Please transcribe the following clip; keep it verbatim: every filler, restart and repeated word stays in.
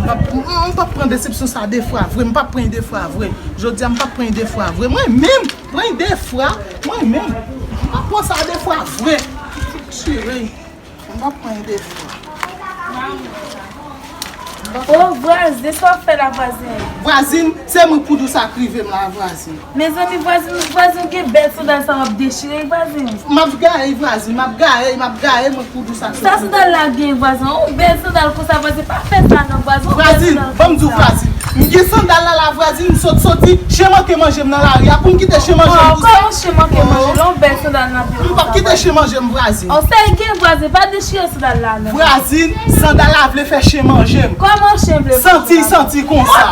M p ap pran desepsyon sa de fwa vre, m p ap pran de fwa vre. Jodi a, m p ap pran de fwa vre. Mwen menm, pran de fwa, mwen menm. M p ap pran sa de fwa vre. Chire. M p ap pran de fwa. O vwazin, sa w ap fè la vwazin? Vwazin, se mwen pou di w sa k rive m la, vwazin. Mezanmi, vwazin, vwazin gen bèl sandal sa w ap dechire, vwazin. M ap gaye, vwazin, m ap gaye, m ap gaye, mwen pou di w sa k rive m. Sa sandal la gen, vwazin? Yon bèl sandal konsa, vwazin, pa fè sa non, vwazin. Vwazin, ban m di w, vwazin. M gen sandal la, la, vwazin, m sot soti, chen manke manje m nan lari a, pou m kite chen manje m pou sa. Kòman chen manke manje? Lè yon bèl sandal nan pye w konsa, vwazin. M p ap kite chen manje m, vwazin. O, sa e gen, vwazin, pa dechire sandal la non. Vwazin, sandal la vle fè chen manje m. Kòman chen vle fè sandal? Santi, santi konsa.